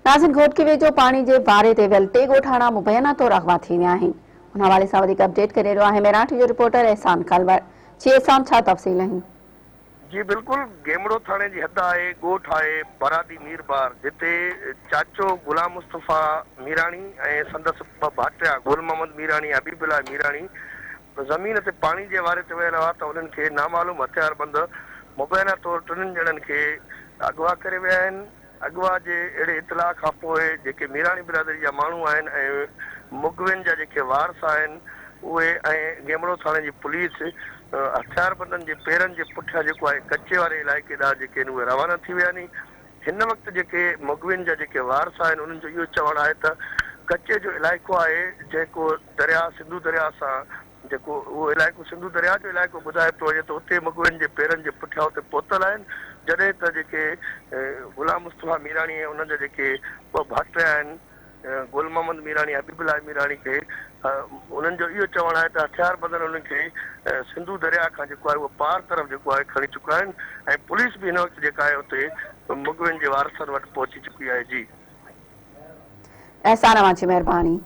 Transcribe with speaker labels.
Speaker 1: ناظرين گهوٽڪي ويجهو پاڻي جي واري تي ويل ٽي ڳوٺاڻا مبينا طور اغوا ٿي ويا آهن. ان حوالي سان وڌيڪ اپڊيٽ ڪري رهيو آهي ميراٺ جو رپورٽر احسان ڪلور. جي احسان ڇا تفصيل آهن؟
Speaker 2: جي بلڪل گيمڙو ٿاڻي جي حد آهي ڳوٺ آهي برادي ميربار جتي چاچو غلام مصطفيٰ ميراڻي ۽ سندس ٻه ڀائٽيا گل محمد ميراڻي ۽ حبيب الله ميراڻي زمين تي پاڻي جي واري تي ويل هئا ته انهن کي نامعلوم هٿياربند مبينا طور ٽنهن ڄڻن کي اغوا ڪري ويا آهن. اغوا جي اهڙي اطلاع کان پوء جيڪي ميراڻي برادري جا ماڻهو آهن ۽ مغوين جا جيڪي وارث آهن اهي ۽ گيمڙو ٿاڻي جي پوليس هٿياربندن جي پيرن جي پٺيان جيڪو آهي ڪچي واري علائقي ڏانهن جيڪي آهن اهي روانا ٿي ويا آهن. هن وقت جيڪي مغوين جا جيڪي وارث آهن انهن جو اهو چوڻ آهي ته ڪچي جو علائقو آهي جيڪو درياء سنڌو درياء سان جيڪو اهو علائقو سنڌو درياء جو علائقو ٻڌايو پيو وڃي ته اتي مغوين جي پيرن جي پٺيان اتي پهتل آهن جڏهن ته جيڪي غلام مصطفيٰ ميراڻي ۽ انهن جا جيڪي ٻه ڀائٽيا آهن گل محمد ميراڻي حبيب الله ميراڻي کي انهن جو اهو چوڻ آهي ته هٿياربندن انهن کي سنڌو درياء کان جيڪو آهي اهو پار طرف جيڪو آهي کڻي چڪا آهن ۽ پوليس به هن وقت جيڪا آهي اتي مغوين جي وارثن وٽ پهچي چڪي آهي جي.
Speaker 1: احسان اوهان جي مهرباني.